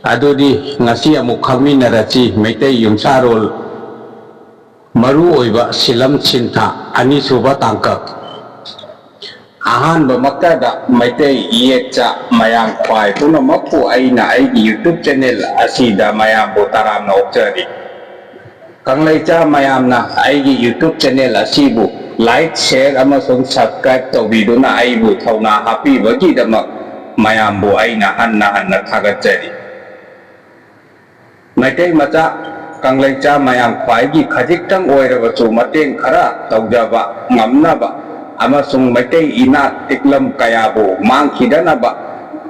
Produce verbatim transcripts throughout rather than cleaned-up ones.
ꯑꯗꯨꯗꯤ ꯉꯁꯤ ꯑꯃꯨꯛ ꯈꯪꯃꯤꯟꯅꯔꯁꯤ, ꯃꯩꯇꯩ ꯌꯨꯝꯁꯥꯔꯣꯜ ꯃꯔꯨ ꯑꯣꯏꯕ ꯁꯤꯂꯝ ꯁꯤꯟꯊꯥ, ꯑꯅꯤꯁꯨꯕ ꯇꯥꯡꯀꯛ꯫ ꯑꯍꯥꯟꯕꯃꯛꯇꯗ ꯃꯩꯇꯩ ꯏꯌꯦꯛꯆꯥ ꯃꯌꯥꯝ ꯈ꯭ꯋꯥꯏ ꯄꯨꯝꯅꯃꯛꯄꯨ ꯑꯩꯅ ꯑꯩꯒꯤ YouTube channel ꯑꯁꯤꯗ ꯃꯌꯥꯝꯕꯨ ꯇꯔꯥꯝꯅ ꯑꯣꯛꯆꯔꯤ꯫ ꯀꯪꯂꯩꯆꯥ ꯃꯌꯥꯝꯅ ꯑꯩꯒꯤ YouTube channel ꯑꯁꯤꯕꯨ like, share ꯑꯃꯁꯨꯡ subscribe ꯇꯧꯕꯤꯗꯨꯅ ꯑꯩꯕꯨ ꯊꯧꯅꯥ ꯍꯥꯞꯄꯤꯕꯒꯤꯗꯃꯛ ꯃꯌꯥꯝꯕꯨ ꯑꯩꯅ ꯍꯟꯅ ꯍꯟꯅ ꯊꯥꯒꯠꯆꯔꯤ꯫ ꯃꯩꯇꯩ ꯃꯆꯥ ꯀꯪꯂꯩꯆꯥ ꯃꯌꯥꯝ ꯈ꯭ꯋꯥꯏꯒꯤ ꯈꯖꯤꯛꯇꯪ ꯑꯣꯏꯔꯕꯁꯨ ꯃꯇꯦꯡ ꯈꯔ ꯇꯧꯖꯕ ꯉꯝꯅꯕ ꯑꯃꯁꯨꯡ ꯃꯩꯇꯩ ꯏꯅꯥꯠ ꯏꯛꯂꯝ ꯀꯌꯥꯕꯨ ꯃꯥꯡꯈꯤꯗꯅꯕ,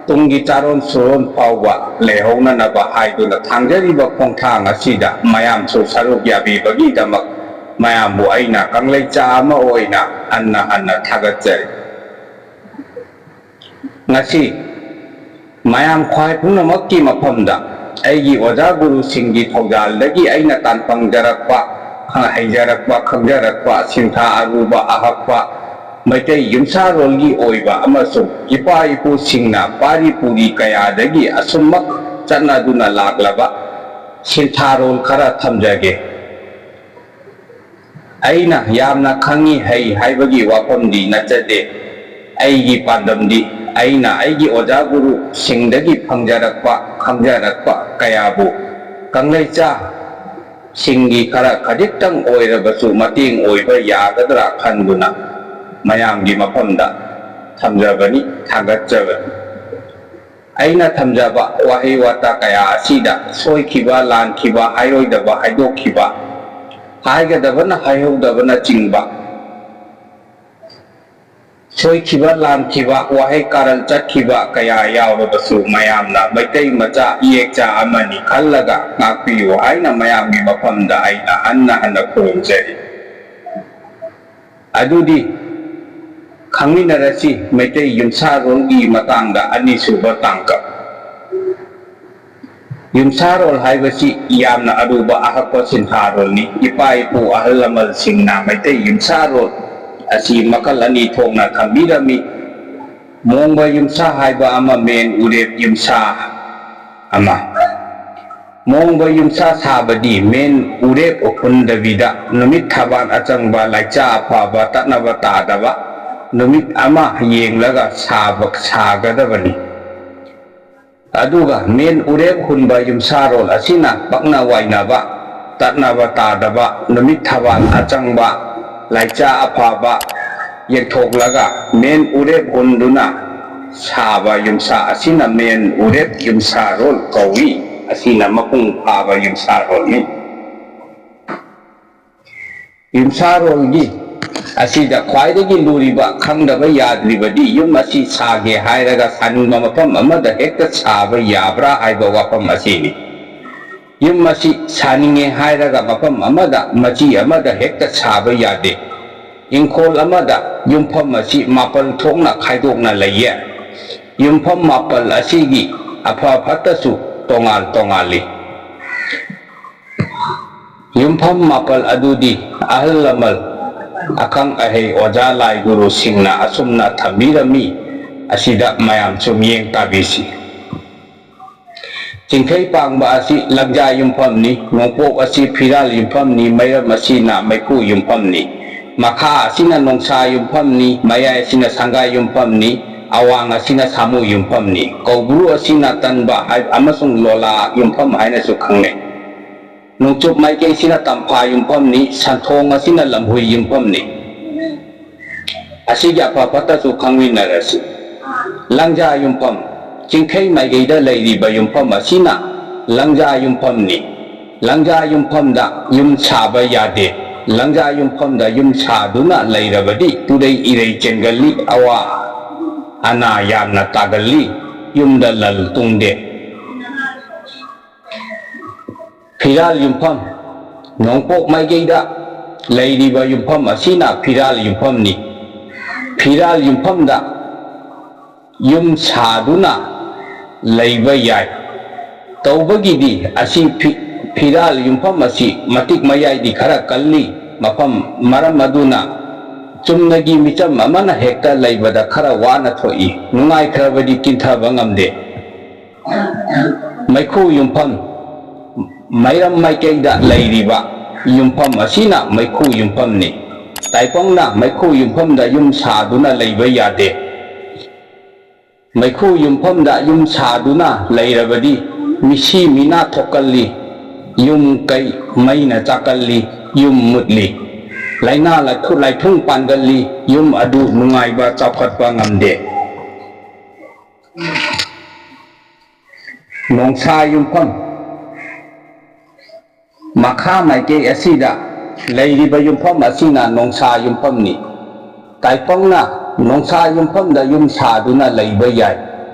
ꯇꯨꯡꯒꯤ ꯆꯥꯔꯣꯟ ꯁꯨꯔꯣꯟ ꯐꯥꯎꯕ ꯂꯩꯍꯧꯅꯅꯕ ꯍꯥꯏꯗꯨꯅ ꯊꯥꯡꯖꯔꯤꯕ ꯈꯣꯡꯊꯥꯡ ꯑꯁꯤꯗ ꯃꯌꯥꯝꯁꯨ ꯁꯔꯨꯛ ꯌꯥꯕꯤꯕꯒꯤꯗꯃꯛ ꯃꯌꯥꯝꯕꯨ ꯑꯩꯅ ꯀꯪꯂꯩꯆꯥ ꯑꯃ ꯑꯣꯏꯅ ꯍꯟꯅ ꯍꯟꯅ ꯊꯥꯒꯠꯆꯔꯤ꯫ ꯉꯁꯤ ꯃꯌꯥꯝ ꯈ꯭ꯋꯥꯏ ꯄꯨꯝꯅꯃꯛꯀꯤ ꯃꯐꯝꯗ ꯑꯩꯒꯤ ꯑꯣꯖꯥ ꯒꯨꯔꯨꯁꯤꯡꯒꯤ ꯊꯧꯖꯥꯜꯗꯒꯤ ꯑꯩꯅ ꯇꯥꯟꯐꯪꯖꯔꯛꯄ, ꯍꯩꯖꯔꯛꯄ, ꯈꯪꯖꯔꯛꯄ ꯁꯤꯟꯊꯥ ꯑꯔꯨꯕ ꯑꯍꯛꯄ ꯃꯩꯇꯩ ꯌꯨꯝꯁꯥꯔꯣꯜꯒꯤ ꯑꯣꯏꯕ ꯑꯃꯁꯨꯡ ꯏꯄꯥ ꯏꯄꯨꯁꯤꯡꯅ ꯄꯥꯔꯤ ꯄꯨꯔꯤ ꯀꯌꯥꯗꯒꯤ ꯑꯁꯨꯝꯃꯛ ꯆꯠꯅꯗꯨꯅ ꯂꯥꯛꯂꯕ ꯁꯤꯟꯊꯥꯔꯣꯜ ꯈꯔ ꯊꯝꯖꯒꯦ꯫ ꯑꯩꯅ ꯌꯥꯝꯅ ꯈꯪꯉꯤ ꯍꯩ ꯍꯥꯏꯕꯒꯤ ꯋꯥꯐꯝꯗꯤ ꯅꯠꯆꯗꯦ꯫ ꯑꯩꯒꯤ ꯄꯥꯟꯗꯝꯗꯤ ꯑꯩꯅ ꯑꯩꯒꯤ ꯑꯣꯖꯥ ꯒꯨꯔꯨꯁꯤꯡꯗꯒꯤ ꯐꯪꯖꯔꯛꯄ, ꯈꯪꯖꯔꯛꯄ ꯀꯌꯥꯕꯨ ꯀꯪꯂꯩꯆꯥꯁꯤꯡꯒꯤ ꯈꯔ ꯈꯖꯤꯛꯇꯪ ꯑꯣꯏꯔꯕꯁꯨ ꯃꯇꯦꯡ ꯑꯣꯏꯕ ꯌꯥꯒꯗ꯭ꯔꯥ ꯈꯟꯗꯨꯅ ꯃꯌꯥꯝꯒꯤ ꯃꯐꯝꯗ ꯊꯝꯖꯕꯅꯤ, ꯊꯥꯒꯠꯆꯕꯅꯤ꯫ ꯑꯩꯅ ꯊꯝꯖꯕ ꯋꯥꯍꯩ ꯋꯥꯇꯥ ꯀꯌꯥ ꯑꯁꯤꯗ ꯁꯣꯏꯈꯤꯕ, ꯂꯥꯟꯈꯤꯕ, ꯍꯥꯏꯔꯣꯏꯗꯕ, ꯍꯥꯏꯗꯣꯛꯈꯤꯕ, ꯍꯥꯏꯒꯗꯕꯅ ꯍꯥꯏꯍꯧꯗꯕꯅꯆꯤꯡꯕ, ꯁꯣꯏꯈꯤꯕ, ꯂꯥꯟꯈꯤꯕ, ꯋꯥꯍꯩ ꯀꯥꯔꯟ ꯆꯠꯈꯤꯕ ꯀꯌꯥ ꯌꯥꯎꯔꯕꯁꯨ ꯃꯌꯥꯝꯅ ꯃꯩꯇꯩ ꯃꯆꯥ ꯏꯌꯦꯛꯆꯥ ꯑꯃꯅꯤ ꯈꯜꯂꯒ ꯉꯥꯛꯄꯤꯌꯨ ꯍꯥꯏꯅ ꯃꯌꯥꯝꯒꯤ ꯃꯐꯝꯗ ꯑꯩꯅ ꯍꯟꯅ ꯍꯟꯅ ꯈꯨꯔꯨꯝꯖꯔꯤ꯫ ꯑꯗꯨꯗꯤ ꯈꯪꯃꯤꯟꯅꯔꯁꯤ ꯃꯩꯇꯩ ꯌꯨꯝꯁꯥꯔꯣꯜꯒꯤ ꯃꯇꯥꯡꯗ ꯑꯅꯤꯁꯨꯕ ꯇꯥꯡꯀꯛ꯫ ꯌꯨꯝꯁꯥꯔꯣꯜ ꯍꯥꯏꯕꯁꯤ ꯌꯥꯝꯅ ꯑꯔꯨꯕ ꯑꯍꯛꯄ ꯁꯤꯟꯊꯥꯔꯣꯜꯅꯤ꯫ ꯏꯄꯥ ꯏꯄꯨ ꯑꯍꯜ ꯂꯃꯟꯁꯤꯡꯅ ꯃꯩꯇꯩ ꯌꯨꯝꯁꯥꯔꯣꯜ ꯑꯁꯤ ꯃꯈꯜ ꯑꯅꯤ ꯊꯣꯛꯅ ꯊꯝꯕꯤꯔꯝꯃꯤ꯫ ꯃꯣꯡꯕ ꯌꯨꯝꯁꯥ ꯍꯥꯏꯕ ꯑꯃ ꯃꯦꯟ ꯎꯔꯦꯞ ꯌꯨꯝꯁꯥ ꯑꯃ, ꯃꯣꯡꯕ ꯌꯨꯝꯁꯥ ꯁꯥꯕꯗꯤ ꯃꯦꯟ ꯎꯔꯦꯞ ꯍꯨꯟꯗꯕꯤꯗ ꯅꯨꯃꯤꯠ ꯊꯕꯥꯜ ꯑꯆꯪꯕ, ꯂꯥꯏꯆꯥ ꯑꯐꯕ, ꯇꯠꯅꯕ ꯇꯥꯗꯕ ꯅꯨꯃꯤꯠ ꯑꯃ ꯌꯦꯡꯂꯒ ꯁꯥꯕ, ꯁꯥꯒꯗꯕꯅꯤ꯫ ꯑꯗꯨꯒ ꯃꯦꯟ ꯎꯔꯦꯞ ꯍꯨꯟꯕ ꯌꯨꯝꯁꯥꯔꯣꯜ ꯑꯁꯤꯅ ꯄꯛꯅ ꯋꯥꯏꯅꯕ, ꯇꯠꯅꯕ ꯇꯥꯗꯕ, ꯅꯨꯃꯤꯠ ꯊꯕꯥꯜ ꯑꯆꯪꯕ, ꯂꯥꯏꯆꯥ ꯑꯐꯕ ꯌꯦꯡꯊꯣꯛꯂꯒ ꯃꯦꯟ ꯎꯔꯦꯞ ꯍꯨꯟꯗꯨꯅ ꯁꯥꯕ ꯌꯨꯝꯁꯥ ꯑꯁꯤꯅ ꯃꯦꯟ ꯎꯔꯦꯞ ꯌꯨꯝꯁꯥꯔꯣꯜ ꯀꯧꯏ꯫ ꯑꯁꯤꯅ ꯃꯄꯨꯡ ꯐꯥꯕ ꯌꯨꯝꯁꯥꯔꯣꯜꯅꯤ꯫ ꯌꯨꯝꯁꯥꯔꯣꯜꯒꯤ ꯑꯁꯤꯗ ꯈ꯭ꯋꯥꯏꯗꯒꯤ ꯂꯨꯔꯤꯕ, ꯈꯪꯗꯕ ꯌꯥꯗ꯭ꯔꯤꯕꯗꯤ ꯌꯨꯝ ꯑꯁꯤ ꯁꯥꯒꯦ ꯍꯥꯏꯔꯒ ꯁꯥꯅꯤꯡꯕ ꯃꯐꯝ ꯑꯃꯗ ꯍꯦꯛꯇ ꯁꯥꯕ ꯌꯥꯕ꯭ꯔꯥ ꯍꯥꯏꯕ ꯋꯥꯐꯝ ꯑꯁꯤꯅꯤ꯫ ꯌꯨꯝ ꯑꯁꯤ ꯁꯥꯅꯤꯡꯉꯦ ꯍꯥꯏꯔꯒ ꯃꯐꯝ ꯑꯃꯗ, ꯃꯆꯤ ꯑꯃꯗ ꯍꯦꯛꯇ ꯁꯥꯕ ꯌꯥꯗꯦ꯫ ꯏꯪꯈꯣꯜ ꯑꯃꯗ ꯌꯨꯝꯐꯝ ꯑꯁꯤ ꯃꯥꯄꯜ ꯊꯣꯛꯅ ꯈꯥꯏꯗꯣꯛꯅ ꯂꯩꯌꯦ꯫ ꯌꯨꯝꯐꯝ ꯃꯥꯄꯜ ꯑꯁꯤꯒꯤ ꯑꯐ ꯐꯠꯇꯁꯨ ꯇꯣꯉꯥꯟ ꯇꯣꯉꯥꯜꯂꯤ꯫ ꯌꯨꯝꯐꯝ ꯃꯥꯄꯜ ꯑꯗꯨꯗꯤ ꯑꯍꯜ ꯂꯃꯟ, ꯑꯈꯪ ꯑꯍꯩ, ꯑꯣꯖꯥ ꯂꯥꯏ ꯒꯨꯔꯨꯁꯤꯡꯅ ꯑꯁꯨꯝꯅ ꯊꯝꯕꯤꯔꯝꯃꯤ꯫ ꯑꯁꯤꯗ ꯃꯌꯥꯝꯁꯨ ꯃꯤꯠꯌꯦꯡ ꯇꯥꯕꯤꯁꯤ꯫ ꯆꯤꯡꯈꯩ ꯄꯥꯡꯕ ꯑꯁꯤ ꯂꯪꯖꯥ ꯌꯨꯝꯐꯝꯅꯤ, ꯅꯣꯡꯄꯣꯛ ꯑꯁꯤ ꯐꯤꯔꯥꯜ ꯌꯨꯝꯐꯝꯅꯤ, ꯃꯩꯔꯝ ꯑꯁꯤꯅ ꯃꯩꯐꯨ ꯌꯨꯝꯐꯝꯅꯤ, ꯃꯈꯥ ꯑꯁꯤꯅ ꯅꯣꯡꯁꯥ ꯌꯨꯝꯐꯝꯅꯤ, ꯃꯌꯥꯏ ꯑꯁꯤꯅ ꯁꯪꯒꯥꯏ ꯌꯨꯝꯐꯝꯅꯤ, ꯑꯋꯥꯡ ꯑꯁꯤꯅ ꯁꯥꯃꯨ ꯌꯨꯝꯐꯝꯅꯤ꯫ ꯀꯧꯕ꯭ꯔꯨ ꯑꯁꯤꯅ ꯇꯟꯕ ꯍꯥꯏ-, ꯑꯃꯁꯨꯡ ꯂꯣꯂꯥ ꯌꯨꯝꯐꯝ ꯍꯥꯏꯅꯁꯨ ꯈꯪꯅꯩ꯫ ꯅꯣꯡꯆꯨꯞ ꯃꯥꯏꯀꯩꯁꯤꯅ ꯇꯝꯐꯥ ꯌꯨꯝꯐꯝꯅꯤ, ꯁꯟꯊꯣꯡ ꯑꯁꯤꯅ ꯂꯝꯍꯨꯏ ꯌꯨꯝꯐꯝꯅꯤ꯫ ꯑꯁꯤꯒꯤ ꯑꯐ ꯐꯠꯇꯁꯨ ꯈꯪꯃꯤꯟꯅꯔꯁꯤ꯫ ꯂꯪꯖꯥ ꯌꯨꯝꯐꯝ, ꯆꯤꯡꯈꯩ ꯃꯥꯏꯀꯩꯗ ꯂꯩꯔꯤꯕ ꯌꯨꯝꯐꯝ ꯑꯁꯤꯅ ꯂꯪꯖꯥ ꯌꯨꯝꯐꯝꯅꯤ꯫ ꯂꯪꯖꯥ ꯌꯨꯝꯐꯝꯗ ꯌꯨꯝ ꯁꯥꯕ ꯌꯥꯗꯦ꯫ ꯂꯪꯖꯥ ꯌꯨꯝꯐꯝꯗ ꯌꯨꯝ ꯁꯥꯗꯨꯅ ꯂꯩꯔꯕꯗꯤ ꯇꯨꯔꯩ ꯏꯔꯩ ꯆꯦꯟꯒꯜꯂꯤ, ꯑꯋꯥ ꯑꯅꯥ ꯌꯥꯝꯅ ꯇꯥꯒꯜꯂꯤ, ꯌꯨꯝꯗ ꯂꯜ ꯇꯨꯡꯗꯦ꯫ ꯐꯤꯔꯥꯜ ꯌꯨꯝꯐꯝ, ꯅꯣꯡꯄꯣꯛ ꯃꯥꯏꯀꯩꯗ ꯂꯩꯔꯤꯕ ꯌꯨꯝꯐꯝ ꯑꯁꯤꯅ ꯐꯤꯔꯥꯜ ꯌꯨꯝꯐꯝꯅꯤ꯫ ꯐꯤꯔꯥꯜ ꯌꯨꯝꯐꯝꯗ ꯌꯨꯝ ꯁꯥꯗꯨꯅ ꯂꯩꯕ ꯌꯥꯏ꯫ ꯇꯧꯕꯒꯤꯗꯤ ꯑꯁꯤ ꯐꯤ-, ꯐꯤꯔꯥꯜ ꯌꯨꯝꯐꯝ ꯑꯁꯤ ꯃꯇꯤꯛ ꯃꯌꯥꯏꯗꯤ ꯈꯔ ꯀꯜꯂꯤ, ꯃꯐꯝ, ꯃꯔꯝ ꯑꯗꯨꯅ ꯆꯨꯝꯅꯒꯤ ꯃꯤꯆꯝ ꯑꯃꯅ ꯍꯦꯛꯇ ꯂꯩꯕꯗ ꯈꯔ ꯋꯥꯅ ꯊꯣꯛꯏ꯫ ꯅꯨꯡꯉꯥꯏꯈ꯭ꯔꯕꯗꯤ ꯀꯤꯟꯊꯕ ꯉꯝꯗꯦ꯫ ꯃꯩꯈꯨ ꯌꯨꯝꯐꯝ꯫ ꯃꯩꯔꯝ ꯃꯥꯏꯀꯩꯗ ꯂꯩꯔꯤꯕ ꯌꯨꯝꯐꯝ ꯑꯁꯤꯅ ꯃꯩꯈꯨ ꯌꯨꯝꯐꯝꯅꯤ꯫ ꯇꯥꯏꯄꯪꯅ ꯃꯩꯈꯨ ꯌꯨꯝꯐꯝꯗ ꯌꯨꯝ ꯁꯥꯗꯨꯅ ꯂꯩꯕ ꯌꯥꯗꯦ꯫ ꯃꯩꯈꯨ ꯌꯨꯝꯐꯝꯗ ꯌꯨꯝ ꯁꯥꯗꯨꯅ ꯂꯩꯔꯕꯗꯤ ꯃꯤꯁꯤ ꯃꯤꯅꯥ ꯊꯣꯛꯀꯜꯂꯤ, ꯌꯨꯝ ꯀꯩ ꯃꯩꯅ ꯆꯥꯛꯀꯜꯂꯤ, ꯌꯨꯝ ꯃꯨꯠꯂꯤ꯫ ꯂꯥꯏꯅꯥ ꯂꯥꯏꯊꯨ-, ꯂꯥꯏꯊꯨꯡ ꯄꯥꯟꯒꯜꯂꯤ, ꯌꯨꯝ ꯑꯗꯨ ꯅꯨꯡꯉꯥꯏꯕ ꯆꯥꯎꯈꯠꯄ ꯉꯝꯗꯦ꯫ ꯅꯣꯡꯁꯥ ꯌꯨꯝꯐꯝ꯫ ꯃꯈꯥ ꯃꯥꯏꯀꯩ ꯑꯁꯤꯗ ꯂꯩꯔꯤꯕ ꯌꯨꯝꯐꯝ ꯑꯁꯤꯅ ꯅꯣꯡꯁꯥ ꯌꯨꯝꯐꯝꯅꯤ꯫ ꯇꯥꯏꯄꯪꯅ ꯅꯣꯡꯁꯥ ꯌꯨꯝꯐꯝꯗ ꯌꯨꯝ ꯁꯥꯗꯨꯅ ꯂꯩꯕ ꯌꯥꯏ꯫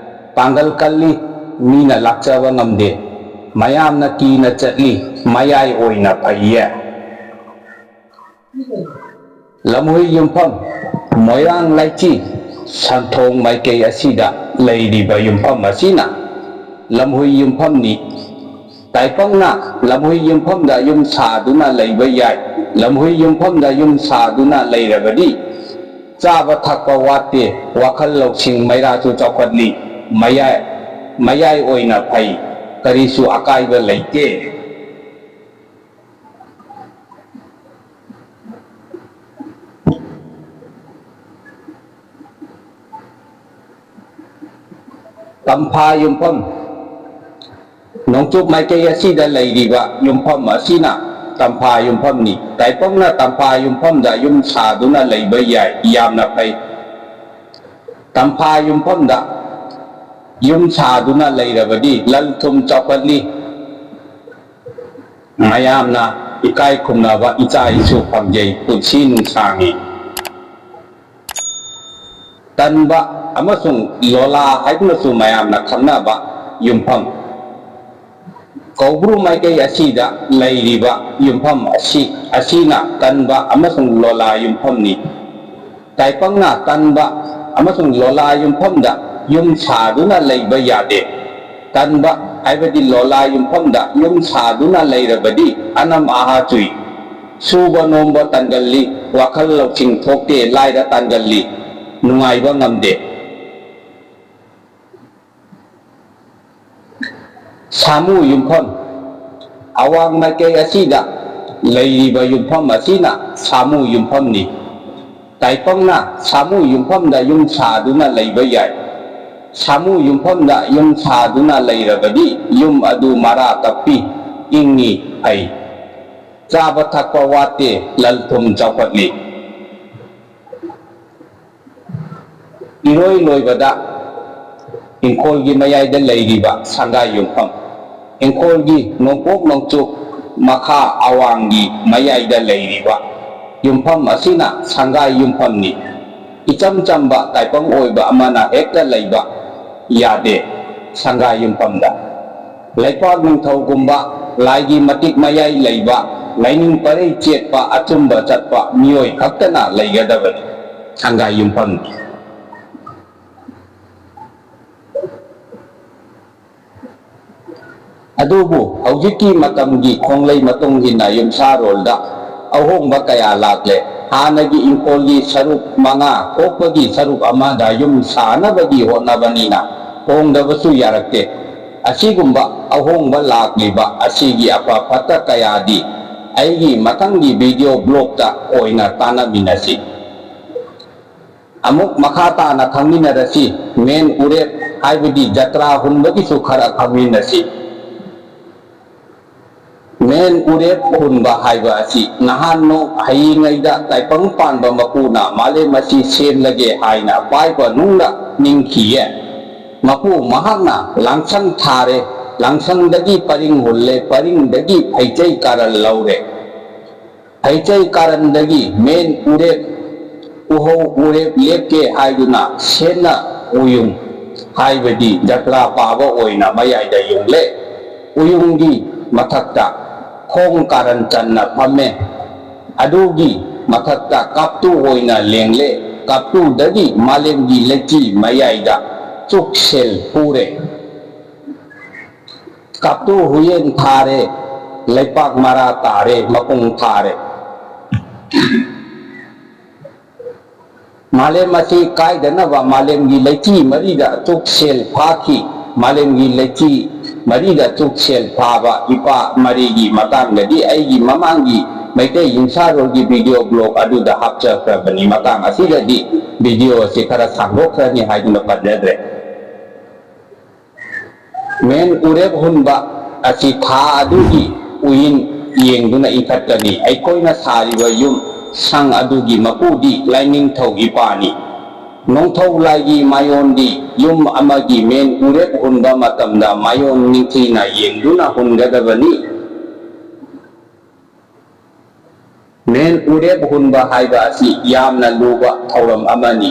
ꯄꯥꯡꯒꯜ ꯀꯜꯂꯤ, ꯃꯤꯅ ꯂꯥꯛꯆꯕ ꯉꯝꯗꯦ꯫ ꯃꯌꯥꯝꯅ ꯀꯤꯅ ꯆꯠꯂꯤ, ꯃꯌꯥꯏ ꯑꯣꯏꯅ ꯐꯩꯌꯦ꯫ ꯂꯝꯍꯨꯏ ꯌꯨꯝꯐꯝ꯫ ꯃꯣꯏꯔꯥꯡ ꯂꯩꯆꯤ ꯁꯟꯊꯣꯡ ꯃꯥꯏꯀꯩ ꯑꯁꯤꯗ ꯂꯩꯔꯤꯕ ꯌꯨꯝꯐꯝ ꯑꯁꯤꯅ ꯂꯝꯍꯨꯏ ꯌꯨꯝꯐꯝꯅꯤ꯫ ꯇꯥꯏꯄꯪꯅ ꯂꯝꯍꯨꯏ ꯌꯨꯝꯐꯝꯗ ꯌꯨꯝ ꯁꯥꯗꯨꯅ ꯂꯩꯕ ꯌꯥꯏ꯫ ꯂꯝꯍꯨꯏ ꯌꯨꯝꯐꯝꯗ ꯌꯨꯝ ꯁꯥꯗꯨꯅ ꯂꯩꯔꯕꯗꯤ ꯆꯥꯕ ꯊꯛꯄ ꯋꯥꯠꯇꯦ, ꯋꯥꯈꯜ ꯂꯧꯁꯤꯡ ꯃꯩꯔꯥꯁꯨ ꯆꯥꯎꯈꯠꯂꯤ, ꯃꯌꯥꯏ, ꯃꯌꯥꯏ ꯑꯣꯏꯅ ꯐꯩ, ꯀꯔꯤꯁꯨ ꯑꯀꯥꯏꯕ ꯂꯩꯇꯦ꯫ ꯇꯝꯐꯥ ꯌꯨꯝꯐꯝ꯫ ꯅꯣꯡꯆꯨꯞ ꯃꯥꯏꯀꯩ ꯑꯁꯤꯗ ꯂꯩꯔꯤꯕ ꯌꯨꯝꯐꯝ ꯑꯁꯤꯅ ꯇꯝꯐꯥ ꯌꯨꯝꯐꯝꯅꯤ꯫ ꯇꯥꯏꯄꯪꯅ ꯇꯝꯐꯥ ꯌꯨꯝꯐꯝꯗ ꯌꯨꯝ ꯁꯥꯗꯨꯅ ꯂꯩꯕ ꯌꯥꯏ, ꯌꯥꯝꯅ ꯐꯩ꯫ ꯇꯝꯐꯥ ꯌꯨꯝꯐꯝꯗ ꯌꯨꯝ ꯁꯥꯗꯨꯅ ꯂꯩꯔꯕꯗꯤ ꯂꯟ ꯊꯨꯝ ꯆꯥꯎꯈꯠꯂꯤ, ꯃꯌꯥꯝꯅ ꯏꯀꯥꯏ ꯈꯨꯝꯅꯕ ꯏꯆꯥ ꯏꯁꯨ ꯐꯪꯖꯩ, ꯄꯨꯟꯁꯤ ꯅꯨꯡꯁꯥꯡꯉꯤ꯫ ꯇꯟꯕ ꯑꯃꯁꯨꯡ ꯂꯣꯂꯥ ꯍꯥꯏꯗꯨꯅꯁꯨ ꯃꯌꯥꯝꯅ ꯈꯪꯅꯕ ꯌꯨꯝꯐꯝ꯫ ꯀꯧꯕ꯭ꯔꯨ ꯃꯥꯏꯀꯩ ꯑꯁꯤꯗ ꯂꯩꯔꯤꯕ ꯌꯨꯝꯐꯝ ꯑꯁꯤ, ꯑꯁꯤꯅ ꯇꯟꯕ ꯑꯃꯁꯨꯡ ꯂꯣꯂꯥ ꯌꯨꯝꯐꯝꯅꯤ꯫ ꯇꯥꯏꯄꯪꯅ ꯇꯟꯕ ꯑꯃꯁꯨꯡ ꯂꯣꯂꯥ ꯌꯨꯝꯐꯝꯗ ꯌꯨꯝ ꯁꯥꯗꯨꯅ ꯂꯩꯕ ꯌꯥꯗꯦ꯫ ꯇꯟꯕ ꯍꯥꯏꯕꯗꯤ ꯂꯣꯂꯥ ꯌꯨꯝꯐꯝꯗ ꯌꯨꯝ ꯁꯥꯗꯨꯅ ꯂꯩꯔꯕꯗꯤ ꯑꯅꯝ ꯑꯍꯥ ꯆꯨꯏ꯫ ꯁꯨꯕ ꯅꯣꯝꯕ ꯇꯟꯒꯜꯂꯤ, ꯋꯥꯈꯜ ꯂꯧꯁꯤꯡ ꯊꯣꯛꯇꯦ, ꯂꯥꯏꯔ ꯇꯥꯟꯒꯜꯂꯤ, ꯅꯨꯡꯉꯥꯏꯕ ꯉꯝꯗꯦ꯫ ꯁꯥꯃꯨ ꯌꯨꯝꯐꯝ꯫ ꯑꯋꯥꯡ ꯃꯥꯏꯀꯩ ꯑꯁꯤꯗ ꯂꯩꯔꯤꯕ ꯌꯨꯝꯐꯝ ꯑꯁꯤꯅ ꯁꯥꯃꯨ ꯌꯨꯝꯐꯝꯅꯤ꯫ ꯇꯥꯏꯄꯪꯅ ꯁꯥꯃꯨ ꯌꯨꯝꯐꯝꯗ ꯌꯨꯝ ꯁꯥꯗꯨꯅ ꯂꯩꯕ ꯌꯥꯏ꯫ ꯁꯥꯃꯨ ꯌꯨꯝꯐꯝꯗ ꯌꯨꯝ ꯁꯥꯗꯨꯅ ꯂꯩꯔꯕꯗꯤ ꯌꯨꯝ ꯑꯗꯨ ꯃꯔꯥ ꯇꯞꯄꯤ, ꯏꯪꯉꯤ, ꯐꯩ꯫ ꯆꯥꯕ ꯊꯛꯄ ꯋꯥꯠꯇꯦ, ꯂꯟ ꯊꯨꯝ ꯆꯥꯎꯈꯠꯂꯤ꯫ ꯏꯔꯣꯏ ꯂꯣꯏꯕꯗ ꯏꯪꯈꯣꯜꯒꯤ ꯃꯌꯥꯏꯗ ꯂꯩꯔꯤꯕ ꯁꯪꯒꯥꯏ ꯌꯨꯝꯐꯝ꯫ ꯏꯪꯈꯣꯜꯒꯤ ꯅꯣꯡꯄꯣꯛ ꯅꯣꯡꯆꯨꯞ ꯃꯈꯥ ꯑꯋꯥꯡꯒꯤ ꯃꯌꯥꯏꯗ ꯂꯩꯔꯤꯕ ꯌꯨꯝꯐꯝ ꯑꯁꯤꯅ ꯁꯪꯒꯥꯏ ꯌꯨꯝꯐꯝꯅꯤ꯫ ꯏꯆꯝ ꯆꯝꯕ ꯇꯥꯏꯄꯪ ꯑꯣꯏꯕ ꯑꯃꯅ ꯍꯦꯛꯇ ꯂꯩꯕ ꯌꯥꯗꯦ ꯁꯪꯒꯥꯏ ꯌꯨꯝꯐꯝꯗ꯫ ꯂꯩꯄꯥꯛ ꯅꯤꯡꯊꯧꯒꯨꯝꯕ ꯂꯥꯏꯒꯤ ꯃꯇꯤꯛ ꯃꯌꯥꯏ ꯂꯩꯕ, ꯂꯥꯏꯅꯤꯡ ꯄꯔꯩ ꯆꯦꯠꯄ, ꯑꯆꯨꯝꯕ ꯆꯠꯄ ꯃꯤꯑꯣꯏ ꯈꯛꯇꯅ ꯂꯩꯒꯗꯕꯅꯤ ꯁꯪꯒꯥꯏ ꯌꯨꯝꯐꯝꯗꯤ꯫ ꯑꯗꯨꯕꯨ ꯍꯧꯖꯤꯛꯀꯤ ꯃꯇꯝꯒꯤ ꯈꯣꯡꯂꯩ ꯃꯇꯨꯡ ꯏꯟꯅ ꯌꯨꯝꯁꯥꯔꯣꯜꯗ ꯑꯍꯣꯡꯕ ꯀꯌꯥ ꯂꯥꯛꯂꯦ꯫ ꯍꯥꯟꯅꯒꯤ ꯏꯪꯈꯣꯜꯒꯤ ꯁꯔꯨꯛ ꯃꯉꯥ ꯊꯣꯛꯄꯒꯤ ꯁꯔꯨꯛ ꯑꯃꯗ ꯌꯨꯝ ꯁꯥꯅꯕꯒꯤ ꯍꯣꯠꯅꯕꯅꯤꯅ ꯍꯣꯡꯗꯕꯁꯨ ꯌꯥꯔꯛꯇꯦ꯫ ꯑꯁꯤꯒꯨꯝꯕ ꯑꯍꯣꯡꯕ ꯂꯥꯛꯂꯤꯕ ꯑꯁꯤꯒꯤ ꯑꯐ ꯐꯠꯇ ꯀꯌꯥꯗꯤ ꯑꯩꯒꯤ ꯃꯊꯪꯒꯤ ꯚꯤꯗꯤꯑꯣ ꯕ꯭ꯂꯣꯛꯇ ꯑꯣꯏꯅ ꯇꯥꯟꯅꯃꯤꯟꯅꯁꯤ꯫ ꯑꯃꯨꯛ ꯃꯈꯥ ꯇꯥꯅ ꯈꯪꯃꯤꯟꯅꯔꯁꯤ꯫ ꯃꯦꯟ ꯎꯔꯦꯞ ꯍꯥꯏꯕꯗꯤ ꯖꯇ꯭ꯔꯥ ꯍꯨꯟꯕꯒꯤꯁꯨ ꯈꯔ ꯈꯪꯃꯤꯟꯅꯁꯤ꯫ ꯃꯦꯟ ꯎꯔꯦꯞ ꯍꯨꯟꯕ ꯍꯥꯏꯕ ꯑꯁꯤ ꯅꯍꯥꯟ ꯅꯣꯛ ꯍꯩꯔꯤꯉꯩꯗ ꯇꯥꯏꯄꯪ ꯄꯥꯟꯕ ꯃꯄꯨꯅ ꯃꯥꯂꯦꯝ ꯑꯁꯤ ꯁꯦꯝꯂꯒꯦ ꯍꯥꯏꯅ ꯄꯥꯏꯕ ꯅꯨꯡꯗ ꯅꯤꯡꯈꯤꯌꯦ꯫ ꯃꯄꯨ ꯃꯍꯥꯛꯅ ꯂꯥꯡꯁꯪ ꯊꯥꯔꯦ, ꯂꯥꯡꯁꯪꯗꯒꯤ ꯄꯔꯤꯡ ꯍꯨꯜꯂꯦ, ꯄꯔꯤꯡꯗꯒꯤ ꯐꯩꯖꯩ ꯀꯥꯔꯟ ꯂꯧꯔꯦ꯫ ꯐꯩꯖꯩ ꯀꯥꯔꯟꯗꯒꯤ ꯃꯦꯟ ꯎꯔꯦꯞ, ꯎꯍꯧ ꯎꯔꯦꯞ ꯂꯦꯞꯀꯦ ꯍꯥꯏꯗꯨꯅ ꯁꯦꯟꯅ ꯎꯌꯨꯡ ꯍꯥꯏꯕꯗꯤ ꯖꯇ꯭ꯔꯥ ꯄꯥꯕ ꯑꯣꯏꯅ ꯃꯌꯥꯏꯗ ꯌꯨꯡꯂꯦ꯫ ꯎꯌꯨꯡꯒꯤ ꯃꯊꯛꯇ ꯈꯣꯡ ꯀꯥꯔꯟ ꯆꯟꯅ ꯐꯝꯃꯦ꯫ ꯑꯗꯨꯒꯤ ꯃꯊꯛꯇ ꯀꯥꯞꯇꯨ ꯑꯣꯏꯅ ꯂꯦꯡꯂꯦ꯫ ꯀꯥꯞꯇꯨꯗꯒꯤ ꯃꯥꯂꯦꯝꯒꯤ ꯂꯩꯆꯤ ꯃꯌꯥꯏꯗ ꯆꯨꯛꯁꯦꯜ ꯄꯨꯔꯦ꯫ ꯀꯥꯞꯇꯨ ꯍꯨꯌꯦꯟ ꯊꯥꯔꯦ, ꯂꯩꯄꯥꯛ ꯃꯔꯥ ꯇꯥꯔꯦ, ꯃꯄꯨꯡ ꯊꯥꯔꯦ꯫ ꯃꯥꯂꯦꯝ ꯑꯁꯤ ꯀꯥꯏꯗꯅꯕ ꯃꯥꯂꯦꯝꯒꯤ ꯂꯩꯆꯤ ꯃꯔꯤꯗ ꯆꯨꯛꯁꯦꯜ ꯐꯥꯈꯤ꯫ ꯃꯥꯂꯦꯝꯒꯤ ꯂꯩꯆꯤ ꯃꯔꯤꯗ ꯆꯨꯛꯁꯦꯜ ꯐꯥꯕ ꯏꯄꯥ ꯃꯔꯤꯒꯤ ꯃꯇꯥꯡꯗꯗꯤ ꯑꯩꯒꯤ ꯃꯃꯥꯡꯒꯤ ꯃꯩꯇꯩ ꯌꯨꯝꯁꯥꯔꯣꯜꯒꯤ video blog ꯑꯗꯨꯗ ꯍꯥꯞꯆꯈ꯭ꯔꯕꯅꯤ꯫ ꯃꯇꯥꯡ ꯑꯁꯤꯗꯗꯤ video ꯑꯁꯤ ꯈꯔ ꯁꯥꯡꯗꯣꯛꯈ꯭ꯔꯅꯤ ꯍꯥꯏꯗꯨꯅ ꯄꯟꯖꯗ꯭ꯔꯦ꯫ ꯃꯦꯟ ꯎꯔꯦꯞ ꯍꯨꯟꯕ ꯑꯁꯤ ꯊꯥ ꯑꯗꯨꯒꯤ ꯎꯌꯤꯟ ꯌꯦꯡꯗꯨꯅ ꯏꯟꯈꯠꯀꯅꯤ꯫ ꯑꯩꯈꯣꯏꯅ ꯁꯥꯔꯤꯕ ꯌꯨꯝ ꯁꯪ ꯑꯗꯨꯒꯤ ꯃꯄꯨꯗꯤ ꯂꯥꯏꯅꯤꯡꯊꯧ ꯏꯄꯥꯅꯤ꯫ ꯅꯣꯡꯊꯧ ꯂꯥꯏꯒꯤ ꯃꯥꯌꯣꯟꯗꯤ ꯌꯨꯝ ꯑꯃꯒꯤ ꯃꯦꯟ ꯎꯔꯦꯞ ꯍꯨꯟꯕ ꯃꯇꯝꯗ ꯃꯥꯌꯣꯟ ꯅꯤꯡꯊꯤꯅ ꯌꯦꯡꯗꯨꯅ ꯍꯨꯟꯒꯗꯕꯅꯤ꯫ ꯃꯦꯟ ꯎꯔꯦꯞ ꯍꯨꯟꯕ ꯍꯥꯏꯕ ꯑꯁꯤ ꯌꯥꯝꯅ ꯂꯨꯕ ꯊꯧꯔꯝ ꯑꯃꯅꯤ꯫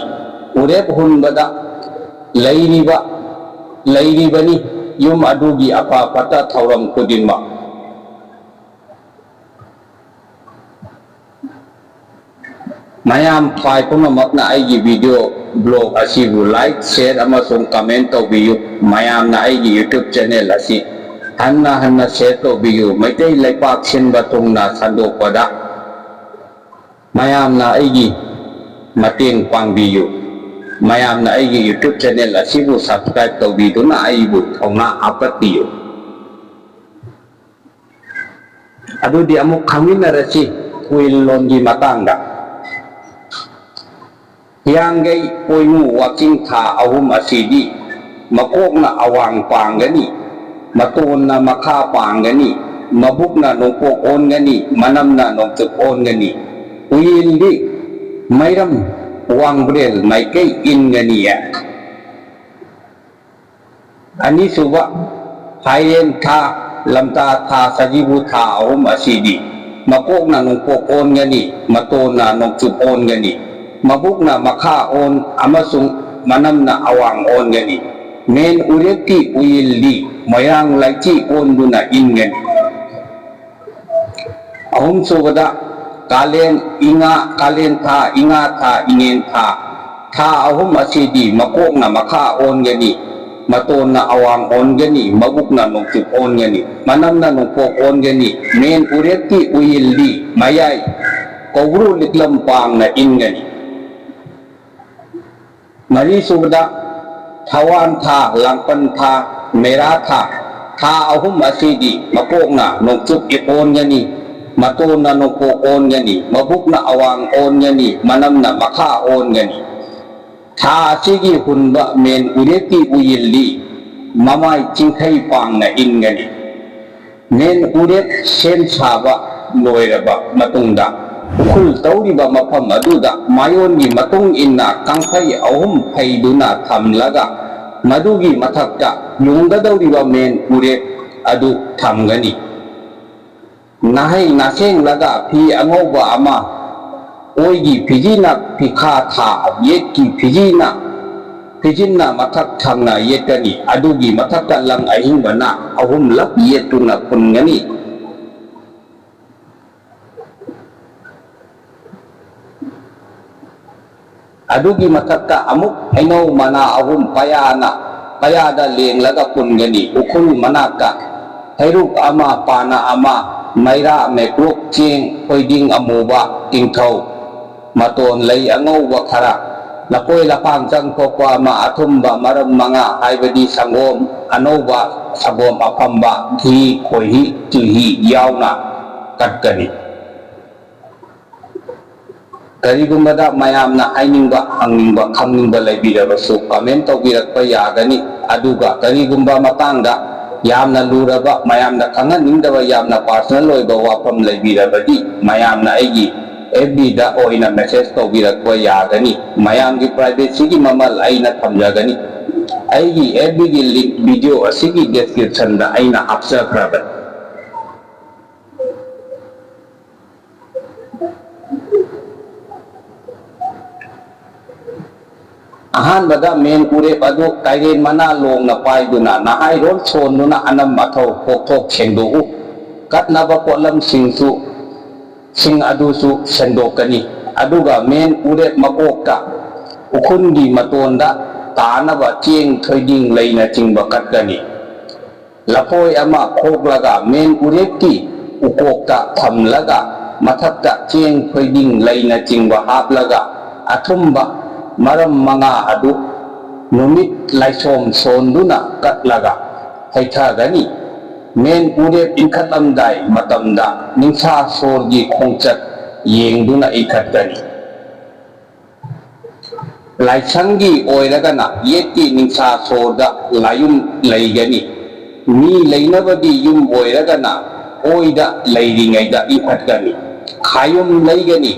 ꯎꯔꯦꯞ ꯍꯨꯟꯕꯗ ꯂꯩꯔꯤꯕ, ꯂꯩꯔꯤꯕꯅꯤ ꯌꯨꯝ ꯑꯗꯨꯒꯤ ꯑꯐ ꯐꯠꯇ ꯊꯧꯔꯝ ꯈꯨꯗꯤꯡꯃꯛ꯫ ꯃꯌꯥꯝ ꯐꯥꯏ ꯄꯨꯝꯅꯃꯛꯅ ꯑꯩꯒꯤ video blog ꯑꯁꯤꯕꯨ like, share ꯑꯃꯁꯨꯡ comment ꯇꯧꯕꯤꯌꯨ꯫ ꯃꯌꯥꯝꯅ ꯑꯩꯒꯤ YouTube channel ꯑꯁꯤ ꯍꯟꯅ ꯍꯟꯅ share ꯇꯧꯕꯤꯌꯨ꯫ ꯃꯩꯇꯩ ꯂꯩꯄꯥꯛ ꯁꯤꯟꯕ ꯊꯨꯡꯅ ꯁꯟꯗꯣꯛꯄꯗ ꯃꯌꯥꯝꯅ ꯑꯩꯒꯤ ꯃꯇꯦꯡ ꯄꯥꯡꯕꯤꯌꯨ꯫ ꯃꯌꯥꯝꯅ ꯑꯩꯒꯤ YouTube channel ꯑꯁꯤꯕꯨ subscribe ꯇꯧꯕꯤꯗꯨꯅ ꯑꯩꯕꯨ ꯊꯧꯅꯥ ꯍꯥꯞꯀꯠꯄꯤꯌꯨ꯫ ꯑꯗꯨꯗꯤ ꯑꯃꯨꯛ ꯈꯪꯃꯤꯟꯅꯔꯁꯤ ꯎꯌꯤꯜ ꯂꯣꯟꯒꯤ ꯃꯇꯥꯡꯗ꯫ ꯍꯤꯌꯥꯡꯒꯩ, ꯄꯣꯏꯅꯨ, ꯋꯥꯛꯆꯤꯡ ꯊꯥ ꯑꯍꯨꯝ ꯑꯁꯤꯗꯤ ꯃꯀꯣꯛꯅ ꯑꯋꯥꯡ ꯄꯥꯡꯒꯅꯤ, ꯃꯇꯣꯟꯅ ꯃꯈꯥ ꯄꯥꯡꯒꯅꯤ, ꯃꯕꯨꯛꯅ ꯅꯣꯡꯄꯣꯛ ꯑꯣꯟꯒꯅꯤ, ꯃꯅꯝꯅ ꯅꯣꯡꯆꯨꯞ ꯑꯣꯟꯒꯅꯤ꯫ ꯎꯌꯤꯜꯗꯤ ꯃꯩꯔꯝ, ꯋꯥꯡꯕ꯭ꯔꯦꯜ ꯃꯥꯏꯀꯩ ꯏꯟꯒꯅꯤꯌꯦ꯫ ꯑꯅꯤꯁꯨꯕ, ꯐꯥꯏꯔꯦꯟ ꯊꯥ, ꯂꯝꯇꯥ ꯊꯥ, ꯁꯖꯤꯕꯨ ꯊꯥ ꯑꯍꯨꯝ ꯑꯁꯤꯗꯤ ꯃꯀꯣꯛꯅ ꯅꯣꯡꯄꯣꯛ ꯑꯣꯟꯒꯅꯤ, ꯃꯇꯣꯟꯅ ꯅꯣꯡꯆꯨꯞ ꯑꯣꯟꯒꯅꯤ, ꯃꯕꯨꯛꯅ ꯃꯈꯥ ꯑꯣꯟ ꯑꯃꯁꯨꯡ ꯃꯅꯝꯅ ꯑꯋꯥꯡ ꯑꯣꯟꯒꯅꯤ꯫ ꯃꯦꯟ ꯎꯔꯦꯞꯀꯤ ꯎꯌꯤꯜꯗꯤ ꯃꯣꯏꯔꯥꯡ ꯂꯩꯆꯤ ꯑꯣꯟꯗꯨꯅ ꯏꯟꯒꯅꯤ꯫ ꯑꯍꯨꯝꯁꯨꯕꯗ, ꯀꯥꯂꯦꯟ, ꯏꯉꯥ, ꯀꯥꯂꯦꯟ ꯊꯥ, ꯏꯉꯥ ꯊꯥ, ꯏꯉꯦꯟ ꯊꯥ, ꯊꯥ ꯑꯍꯨꯝ ꯑꯁꯤꯗꯤ ꯃꯀꯣꯛꯅ ꯃꯈꯥ ꯑꯣꯟꯒꯅꯤ, ꯃꯇꯣꯟꯅ ꯑꯋꯥꯡ ꯑꯣꯟꯒꯅꯤ, ꯃꯕꯨꯛꯅ ꯅꯣꯡꯆꯨꯞ ꯑꯣꯟꯒꯅꯤ, ꯃꯅꯝꯅ ꯅꯣꯡꯄꯣꯛ ꯑꯣꯟꯒꯅꯤ꯫ ꯃꯦꯟ ꯎꯔꯦꯞꯀꯤ ꯎꯌꯤꯜꯗꯤ ꯃꯌꯥꯏ ꯀꯧꯕ꯭ꯔꯨ ꯂꯤꯛꯂꯝ ꯄꯥꯡꯅ ꯏꯟꯒꯅꯤ꯫ ꯃꯔꯤꯁꯨꯕꯗ, ꯊꯋꯥꯟ ꯊꯥ, ꯂꯥꯡꯄꯟ ꯊꯥ, ꯃꯦꯔꯥ ꯊꯥ, ꯊꯥ ꯑꯍꯨꯝ ꯑꯁꯤꯗꯤ ꯃꯀꯣꯛꯅ ꯅꯣꯡꯆꯨꯞ ꯑꯣꯟꯒꯅꯤ, ꯃꯇꯣꯟꯅ ꯅꯣꯡꯄꯣꯛ ꯑꯣꯟꯒꯅꯤ, ꯃꯕꯨꯛꯅ ꯑꯋꯥꯡ ꯑꯣꯟꯒꯅꯤ, ꯃꯅꯝꯅ ꯃꯈꯥ ꯑꯣꯟꯒꯅꯤ꯫ ꯊꯥ ꯑꯁꯤꯒꯤ ꯍꯨꯟꯕ ꯃꯦꯟ ꯎꯔꯦꯞꯀꯤ ꯎꯌꯤꯜꯗꯤ ꯃꯃꯥꯏ ꯆꯤꯡꯈꯩ ꯄꯥꯡꯅ ꯏꯟꯒꯅꯤ꯫ ꯃꯦꯟ ꯎꯔꯦꯞ ꯁꯦꯝ ꯁꯥꯕ ꯂꯣꯏꯔꯕ ꯃꯇꯨꯡꯗ, ꯎꯈꯨꯜ ꯇꯧꯔꯤꯕ ꯃꯐꯝ ꯑꯗꯨꯗ ꯃꯥꯏꯑꯣꯟꯒꯤ ꯃꯇꯨꯡ ꯏꯟꯅ ꯀꯥꯡꯐꯩ ꯑꯍꯨꯝ ꯐꯩꯗꯨꯅ ꯊꯝꯂꯒ, ꯃꯗꯨꯒꯤ ꯃꯊꯛꯇ ꯌꯨꯡꯒꯗꯧꯔꯤꯕ ꯃꯦꯟ ꯎꯔꯦꯞ ꯑꯗꯨ ꯊꯝꯒꯅꯤ꯫ ꯅꯥꯍꯩ ꯅꯥꯁꯦꯡꯂꯒ ꯐꯤ ꯑꯉꯧꯕ ꯑꯃ, ꯑꯣꯏꯒꯤ ꯐꯤꯖꯤꯅ ꯐꯤꯈꯥ ꯊꯥ, ꯌꯦꯠꯀꯤ ꯐꯤꯖꯤꯅ, ꯐꯤꯖꯤꯟꯅ ꯃꯊꯛ ꯊꯪꯅ ꯌꯦꯠꯀꯅꯤ꯫ ꯑꯗꯨꯒꯤ ꯃꯊꯛꯇ ꯂꯪ ꯑꯍꯤꯡꯕꯅ ꯑꯍꯨꯝꯂꯛ ꯌꯦꯠꯇꯨꯅ ꯄꯨꯟꯒꯅꯤ꯫ ꯑꯗꯨꯒꯤ ꯃꯊꯛꯇ ꯑꯃꯨꯛ ꯍꯩꯅꯧ ꯃꯅꯥ ꯑꯍꯨꯝ ꯄꯌꯥꯅ, ꯄꯌꯥꯗ ꯂꯦꯡꯂꯒ ꯄꯨꯟꯒꯅꯤ꯫ ꯎꯈꯨꯜ ꯃꯅꯥꯛꯇ ꯍꯩꯔꯨꯛ ꯑꯃ, ꯄꯥꯅ ꯑꯃ, ꯃꯩꯔꯥ, ꯃꯦꯀ꯭ꯔꯨꯛ, ꯆꯦꯡ, ꯊꯣꯏꯗꯤꯡ ꯑꯃꯨꯕ, ꯇꯤꯡꯊꯧ, ꯃꯇꯣꯟ ꯂꯩ ꯑꯉꯧꯕ ꯈꯔ, ꯂꯐꯣꯏ ꯂꯐꯥꯡ ꯆꯪ ꯊꯣꯛꯄ ꯑꯃ, ꯑꯊꯨꯝꯕ ꯃꯔꯝ ꯃꯉꯥ, ꯍꯥꯏꯕꯗꯤ ꯁꯪꯒꯣꯝ ꯑꯅꯧꯕ, ꯁꯪꯒꯣꯝ ꯑꯐꯝꯕ, ꯘꯤ, ꯈꯣꯏꯍꯤ, ꯆꯨꯍꯤ ꯌꯥꯎꯅ ꯀꯠꯀꯅꯤ꯫ ꯀꯔꯤꯒꯨꯝꯕꯗ ꯃꯌꯥꯝꯅ ꯍꯥꯏꯅꯤꯡꯕ, ꯍꯪꯅꯤꯡꯕ, ꯈꯪꯅꯤꯡꯕ ꯂꯩꯕꯤꯔꯕꯁꯨ comment ꯇꯧꯕꯤꯔꯛꯄ ꯌꯥꯒꯅꯤ꯫ ꯑꯗꯨꯒ ꯀꯔꯤꯒꯨꯝꯕ ꯃꯇꯥꯡꯗ ꯌꯥꯝꯅ ꯂꯨꯔꯕ, ꯃꯌꯥꯝꯅ ꯈꯪꯍꯟꯅꯤꯡꯗꯕ, ꯌꯥꯝꯅ personal ꯑꯣꯏꯕ ꯋꯥꯐꯝ ꯂꯩꯕꯤꯔꯕꯗꯤ ꯃꯌꯥꯝꯅ ꯑꯩꯒꯤ F B ꯗ ꯑꯣꯏꯅ message ꯇꯧꯕꯤꯔꯛꯄ ꯌꯥꯒꯅꯤ꯫ ꯃꯌꯥꯝꯒꯤ privacy ꯒꯤ ꯃꯃꯜ ꯑꯩꯅ ꯊꯝꯖꯒꯅꯤ꯫ ꯑꯩꯒꯤ F B ꯒꯤ link video ꯑꯁꯤꯒꯤ description ꯗ ꯑꯩꯅ ꯍꯥꯞꯆꯈ꯭ꯔꯕꯅꯤ꯫ ꯑꯍꯥꯟꯕꯗ ꯃꯦꯟ ꯎꯔꯦꯞ ꯑꯗꯨ ꯀꯥꯏꯔꯦꯟ ꯃꯅꯥ ꯂꯣꯡꯅ ꯄꯥꯏꯗꯨꯅ, ꯅꯍꯥꯏꯔꯣꯜ ꯁꯣꯟꯗꯨꯅ ꯑꯅꯝ ꯑꯊꯧ ꯀꯣꯛꯊꯣꯛ ꯁꯦꯡꯗꯣꯛꯎ꯫ ꯀꯠꯅꯕ ꯄꯣꯠꯂꯝꯁꯤꯡꯁꯨ, ꯁꯤꯡ ꯑꯗꯨꯁꯨ ꯁꯦꯡꯗꯣꯛꯀꯅꯤ꯫ ꯑꯗꯨꯒ ꯃꯦꯟ ꯎꯔꯦꯞ ꯃꯀꯣꯛꯇ ꯎꯈꯨꯟꯒꯤ ꯃꯇꯣꯟꯗ ꯇꯥꯅꯕ ꯆꯦꯡ, ꯊꯣꯏꯗꯤꯡ, ꯂꯩꯅꯆꯤꯡꯕ ꯀꯠꯀꯅꯤ꯫ ꯂꯐꯣꯏ ꯑꯃ ꯈꯣꯛꯂꯒ ꯃꯦꯟ ꯎꯔꯦꯞꯀꯤ ꯎꯀꯣꯛꯇ ꯊꯝꯂꯒ, ꯃꯊꯛꯇ ꯆꯦꯡ, ꯊꯣꯏꯗꯤꯡ, ꯂꯩꯅꯆꯤꯡꯕ ꯍꯥꯞꯂꯒ, ꯑꯊꯨꯝꯕ ꯃꯔꯝ ꯃꯉꯥ ꯑꯗꯨ ꯅꯨꯃꯤꯠ ꯂꯥꯏꯁꯣꯝ ꯁꯣꯟꯗꯨꯅ ꯀꯠꯂꯒ, ꯍꯩꯊꯒꯅꯤ꯫ ꯃꯦꯟ ꯎꯔꯦꯞ ꯏꯟꯈꯠꯂꯝꯗꯥꯏ ꯃꯇꯝꯗ ꯅꯤꯡꯁꯥ ꯁꯣꯔꯒꯤ ꯈꯣꯡꯆꯠ ꯌꯦꯡꯗꯨꯅ ꯏꯟꯈꯠꯀꯅꯤ꯫ ꯂꯥꯏꯁꯪꯒꯤ ꯑꯣꯏꯔꯒꯅ ꯌꯦꯠꯀꯤ ꯅꯤꯡꯁꯥ ꯁꯣꯔꯗ ꯂꯥꯏꯌꯨꯝ ꯂꯩꯒꯅꯤ꯫ ꯃꯤ ꯂꯩꯅꯕꯒꯤ ꯌꯨꯝ ꯑꯣꯏꯔꯒꯅ ꯑꯣꯏꯗ ꯂꯩꯔꯤꯉꯩꯗ ꯏꯟꯈꯠꯀꯅꯤ꯫ ꯈꯥꯌꯨꯝ ꯂꯩꯒꯅꯤ꯫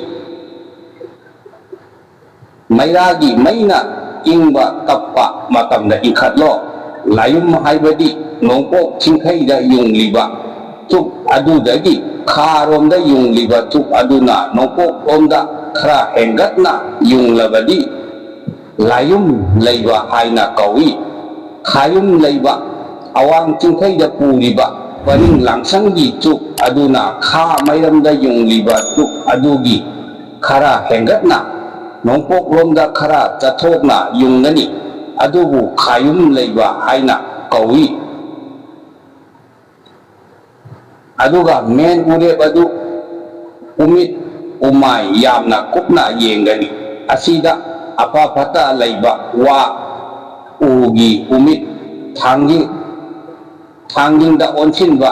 ꯃꯩꯔꯥꯒꯤ ꯃꯩꯅ ꯏꯪꯕ ꯇꯞꯄ ꯃꯇꯝꯗ ꯏꯟꯈꯠꯂꯣ꯫ ꯂꯥꯏꯌꯨꯝ ꯍꯥꯏꯕꯗꯤ ꯅꯣꯡꯄꯣꯛ ꯆꯤꯡꯈꯩꯗ ꯌꯨꯡꯂꯤꯕ ꯆꯨꯞ ꯑꯗꯨꯗꯒꯤ ꯈꯥꯔꯣꯝꯗ ꯌꯨꯡꯂꯤꯕ ꯆꯨꯞ ꯑꯗꯨꯅ ꯅꯣꯡꯄꯣꯛꯂꯣꯝꯗ ꯈꯔ ꯍꯦꯟꯒꯠꯅ ꯌꯨꯡꯂꯕꯗꯤ ꯂꯥꯏꯌꯨꯝ ꯂꯩꯕ ꯍꯥꯏꯅ ꯀꯧꯏ꯫ ꯈꯥꯌꯨꯝ ꯂꯩꯕ ꯑꯋꯥꯡ ꯆꯤꯡꯈꯩꯗ ꯄꯨꯔꯤꯕ ꯄꯔꯤꯡ ꯂꯥꯡꯁꯪꯒꯤ ꯆꯨꯞ ꯑꯗꯨꯅ ꯈꯥ ꯃꯩꯔꯝꯗ ꯌꯨꯡꯂꯤꯕ ꯆꯨꯞ ꯑꯗꯨꯒꯤ ꯈꯔ ꯍꯦꯟꯒꯠꯅ ꯅꯣꯡꯄꯣꯛꯂꯣꯝꯗ ꯈꯔ ꯆꯠꯊꯣꯛꯅ ꯌꯨꯡꯒꯅꯤ꯫ ꯑꯗꯨꯕꯨ ꯈꯥꯌꯨꯝ ꯂꯩꯕ ꯍꯥꯏꯅ ꯀꯧꯏ꯫ ꯑꯗꯨꯒ ꯃꯦꯟ ꯎꯔꯦꯞ ꯑꯗꯨ ꯎꯃꯤꯠ ꯎꯃꯥꯏ ꯌꯥꯝꯅ ꯀꯨꯞꯅ ꯌꯦꯡꯒꯅꯤ꯫ ꯑꯁꯤꯗ ꯑꯐ ꯐꯠꯇ ꯂꯩꯕ ꯋꯥ ꯎꯒꯤ ꯎꯃꯤꯠ ꯊꯥꯡꯒꯤ ꯊꯥꯡꯖꯤꯡꯗ ꯑꯣꯟꯁꯤꯟꯕ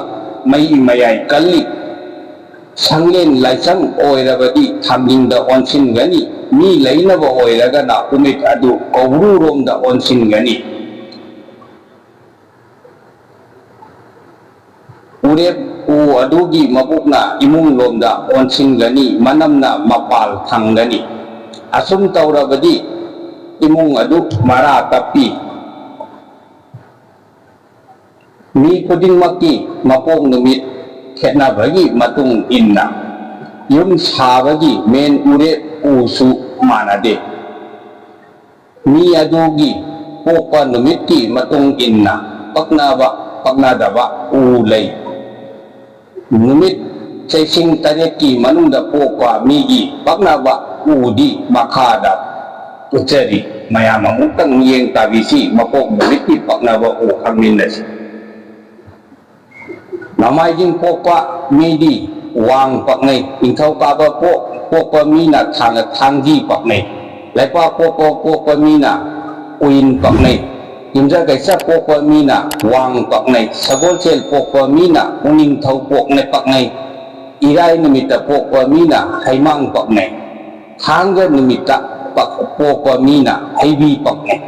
ꯃꯩ ꯃꯌꯥꯏ ꯀꯜꯂꯤ꯫ ꯁꯪꯂꯦꯟ ꯂꯥꯏꯁꯪ ꯑꯣꯏꯔꯕꯗꯤ ꯊꯥꯡꯖꯤꯡꯗ ꯑꯣꯟꯁꯤꯟꯒꯅꯤ꯫ ꯃꯤ ꯂꯩꯅꯕ ꯑꯣꯏꯔꯒꯅ ꯎꯃꯤꯠ ꯑꯗꯨ ꯀꯧꯕ꯭ꯔꯨꯔꯣꯝꯗ ꯑꯣꯟꯁꯤꯟꯒꯅꯤ꯫ ꯎꯔꯦꯞ ꯎ ꯑꯗꯨꯒꯤ ꯃꯕꯨꯛꯅ ꯏꯃꯨꯡ ꯂꯣꯝꯗ ꯑꯣꯟꯁꯤꯟꯒꯅꯤ, ꯃꯅꯝꯅ ꯃꯄꯥꯜ ꯊꯪꯒꯅꯤ꯫ ꯑꯁꯨꯝ ꯇꯧꯔꯕꯗꯤ ꯏꯃꯨꯡ ꯑꯗꯨ ꯃꯔꯥ ꯇꯞꯄꯤ꯫ ꯃꯤ ꯈꯨꯗꯤꯡꯃꯛꯀꯤ ꯃꯄꯣꯛ ꯅꯨꯃꯤꯠ ꯈꯦꯠꯅꯕꯒꯤ ꯃꯇꯨꯡ ꯏꯟꯅ ꯌꯨꯝ ꯁꯥꯕꯒꯤ ꯃꯦꯟ ꯎꯔꯦꯞ ꯎꯁꯨ ꯃꯥꯟꯅꯗꯦ꯫ ꯃꯤ ꯑꯗꯨꯒꯤ ꯄꯣꯛꯄ ꯅꯨꯃꯤꯠꯀꯤ ꯃꯇꯨꯡ ꯏꯟꯅ ꯄꯛꯅꯕ ꯄꯛꯅꯗꯕ ꯎ ꯂꯩ꯫ ꯅꯨꯃꯤꯠ ꯆꯩꯁꯤꯡ ꯇꯔꯦꯠꯀꯤ ꯃꯅꯨꯡꯗ ꯄꯣꯛꯄ ꯃꯤꯒꯤ ꯄꯛꯅꯕ ꯎꯗꯤ ꯃꯈꯥꯗ ꯎꯠꯆꯔꯤ꯫ ꯃꯌꯥꯝ ꯑꯃꯨꯛꯇꯪ ꯃꯤꯠꯌꯦꯡ ꯇꯥꯕꯤꯁꯤ, ꯃꯄꯣꯛ ꯅꯨꯃꯤꯠꯀꯤ ꯄꯛꯅꯕ ꯎ ꯈꯪꯃꯤꯟꯅꯁꯤ꯫ ꯅꯣꯡꯃꯥꯏꯖꯤꯡ ꯄꯣꯛꯄ ꯃꯤꯗꯤ ꯋꯥꯡ ꯄꯛꯅꯩ꯫ ꯅꯤꯡꯊꯧꯀꯥꯕ ꯄꯣꯛ-, ꯄꯣꯛꯄ ꯃꯤꯅ ꯊꯥꯡ-, ꯊꯥꯡꯖꯤ ꯄꯛꯅꯩ꯫ ꯂꯩꯄꯥꯛꯄꯣꯛꯄ ꯄꯣꯛꯄ ꯃꯤꯅ ꯎꯏꯟ ꯄꯛꯅꯩ꯫ ꯌꯨꯝꯖꯀꯩꯁ ꯄꯣꯛꯄ ꯃꯤꯅ ꯋꯥꯡ ꯄꯛꯅꯩ, ꯁꯒꯣꯜꯁꯦꯜ ꯄꯣꯛꯄ ꯃꯤꯅ ꯎꯅꯤꯡꯊꯧ ꯄꯣꯛꯅ ꯄꯛꯅꯩ, ꯏꯔꯥꯏ ꯅꯨꯃꯤꯠꯇ ꯄꯣꯛꯄ ꯃꯤꯅ ꯍꯩꯃꯥꯡ ꯄꯛꯅꯩ, ꯊꯥꯡꯖ ꯅꯨꯃꯤꯠꯇ ꯄꯛ-, ꯄꯣꯛꯄ ꯃꯤꯅ ꯍꯩꯕꯤ ꯄꯛꯅꯩ꯫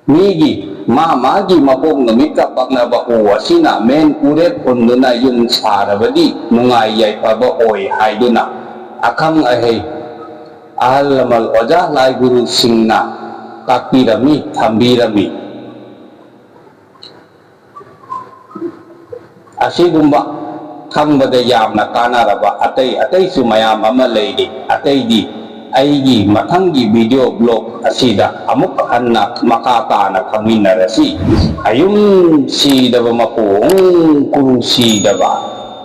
ꯃꯤꯒꯤ ꯃꯥ ꯃꯥꯒꯤ ꯃꯄꯣꯛ ꯅꯨꯃꯤꯠꯀ ꯄꯛꯅꯕ ꯎ ꯑꯁꯤꯅ ꯃꯦꯟ ꯎꯔꯦꯞ ꯍꯨꯟꯗꯨꯅ ꯌꯨꯝ ꯁꯥꯔꯕꯗꯤ ꯅꯨꯡꯉꯥꯏ ꯌꯥꯏꯐꯕ ꯑꯣꯏ ꯍꯥꯏꯗꯨꯅ ꯑꯈꯪ ꯑꯍꯩ ꯑꯍꯜ ꯂꯃꯟ ꯑꯣꯖꯥ ꯂꯥꯏ ꯒꯨꯔꯨꯁꯤꯡꯅ ꯇꯥꯛꯄꯤꯔꯝꯃꯤ, ꯊꯝꯕꯤꯔꯝꯃꯤ꯫ ꯑꯁꯤꯒꯨꯝꯕ ꯈꯪꯕꯗ ꯌꯥꯝꯅ ꯀꯥꯟꯅꯔꯕ ꯑꯇꯩ ꯑꯇꯩꯁꯨ ꯃꯌꯥꯝ ꯑꯃ ꯂꯩꯔꯤ꯫ ꯑꯇꯩꯗꯤ ꯑꯩꯒꯤ ꯃꯊꯪꯒꯤ video blog ꯑꯁꯤꯗ ꯑꯃꯨꯛ ꯍꯟꯅ ꯃꯈꯥ ꯇꯥꯅ ꯈꯪꯃꯤꯟꯅꯔꯁꯤ꯫ ꯑꯌꯨꯝ ꯁꯤꯗꯕ ꯃꯄꯨ, ꯎꯝ, ꯀꯨꯔꯨ ꯁꯤꯗꯕ꯫